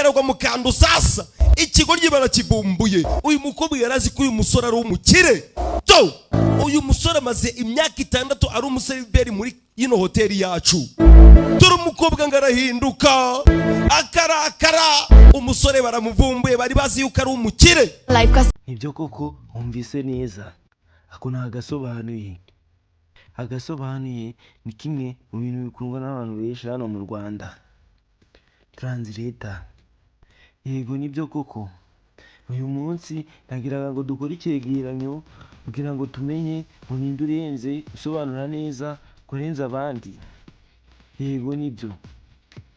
Ngaragwa mukando. Sasa ikigoryi barakivumbuye. Uyu mukobwa yari azi ko uyu musore ari umukire. To uyu musore amaze imyaka 6 ari umuseriveri muri ino hoteli yacu. Dore umukobwa ngo arahinduka akarakara. Umusore baramuvumbuye, bari bazi yuko ari umukire. Life का Nibyo koko, wumvise neza, ako ni agasobanuye. Agasobanuye ni kimwe mu bintu bikundwa n'abantu benshi hano mu Rwanda. Translator, yego, nibyo koko. Uyu munsi nagiraga ngo dukore icyegeranyo kugira ngo tumenye ngo ninde urenze usobanura neza kurenza abandi. Yego, nibyo.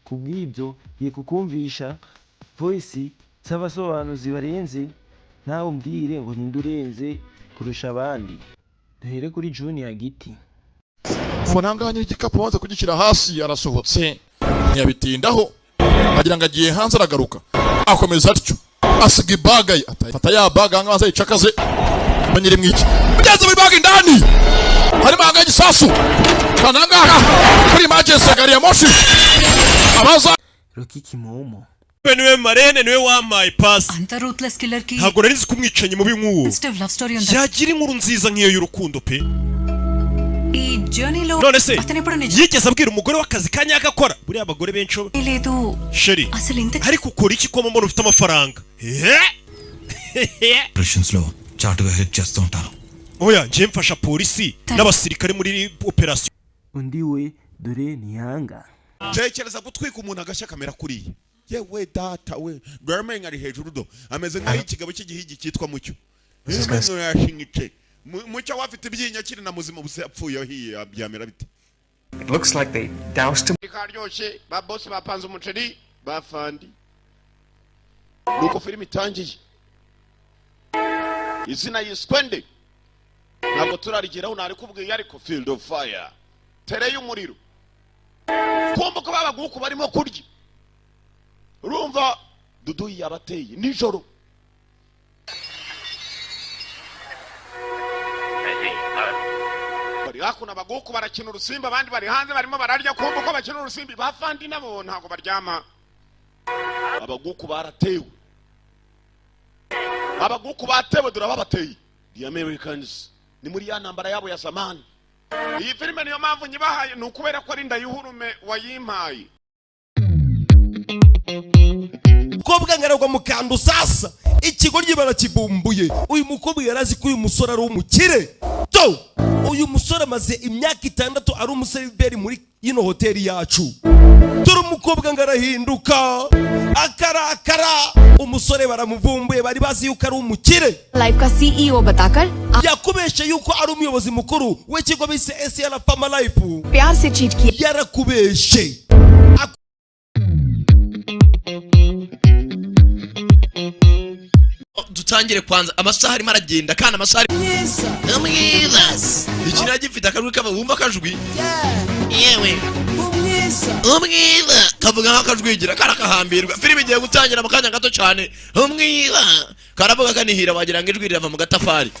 Kubw'ibyo ngiye kukumvisha voice z'abasobanuzi barenze, nawe umbwire ngo ninde urenze kurusha abandi. Duhere kuri Junior Giti. Mbona ahangaha nyiri igikapu amaze kugishyira hasi arasohotse, ntiyabitindaho, agira ngo agiye hanze, aragaruka akomeza atyo, asiga ibaga ye, afata ya baga ahangaha ayicakaze, amenye iri mu iki. Ugeze muri baga indani harimo ahangaha igisasu. Kandi ahangaha kuri emergency, gari ya moshi abaza. Rocky Kimomo. We niwe marene, niwe wampaye pasi. అంత ruthless killer కి Ntabwo nari nzi ko umwicanyi mubi nk'uwo sensitive love story ఉందా? Yagira inkuru nziza nk'iyo y'urukundo pe. ఈ జర్నీలో None se అతను ఎప్పుడు నిజం yigeze abwira umugore w'akazi ka nyako akora? Buriya abagore benshi లేదు. Chérie, అసలు ఇంత ariko ukora iki ko mbona ufite amafaranga? Operations లో చాటుగా హెల్ప్ చేస్తూ ఉంటాను. Oya, njye mfasha polisi n'abasirikare muri operasiyo. Undi we dore ni Yanga. Tekereza gutwika umuntu agashya kamera kuriya. Yewe data we, Rwamenyo ari hejuru, do ameze nk'aho ikigabo cy'igihigi cyitwa Mucyo. Amenyo yashinyitse. Mucyo we afite ibyinyo akiri na muzima, gusa yapfuye ahiye, byamera bite? It looks like they doused him Karyoshye, ba bosi bapanze umuceri bafandi. Nuko filime itangiye, izina yiswe nde ntabwo turarigeraho, narikubwiye, ariko Field of Fire, tere y'umuriro. Kumva ko babaguku barimo kurya, urumva dudu yabateye nijoro. Bari hakuno, abaguku barakina urusimbi, abandi bari hanze barimo bararya. Kumva ko bakina urusimbi, bafandi nabo ntabwo baryama. Abaguku baratewe, abaguku batewe, dore ababateye, the Americans, ni muri ya ntambara yabo ya zamani. Iyi filime niyo mpamvu nyibahaye, ni ukubera ko ari Ndayuhurume wayimpaye. Mukobwa ngaragwa mukando. Sasa ikigoryi barakivumbuye. Uyu mukobwa yari azi ko uyu musore ari umukire. To uyu musore amaze imyaka 6 ari umuseriveri muri ino hoteli yacu. Dore umukobwa ngo arahinduka akarakara. Umusore baramuvumbuye, bari bazi yuko ari umukire. Life का CEO बताकर Yakubeshe yuko ari umuyobozi mukuru w'ikigo bise SR Pharma Life. प्यार से चीट किया। Yarakubeshe. Dutangire kwanza, amasaha arimo aragenda kandi amasaha ari mwiza. Ikiriya gifite akajwi kaba, wumva akajwi, yewe umwiza, kavuga nk'akajwigira karakahambirwa. Filime igiye gutangira mu kanya gato cyane. Umwiza karavuga kanihira, wagira ngo ijwi rirava mu gatafari.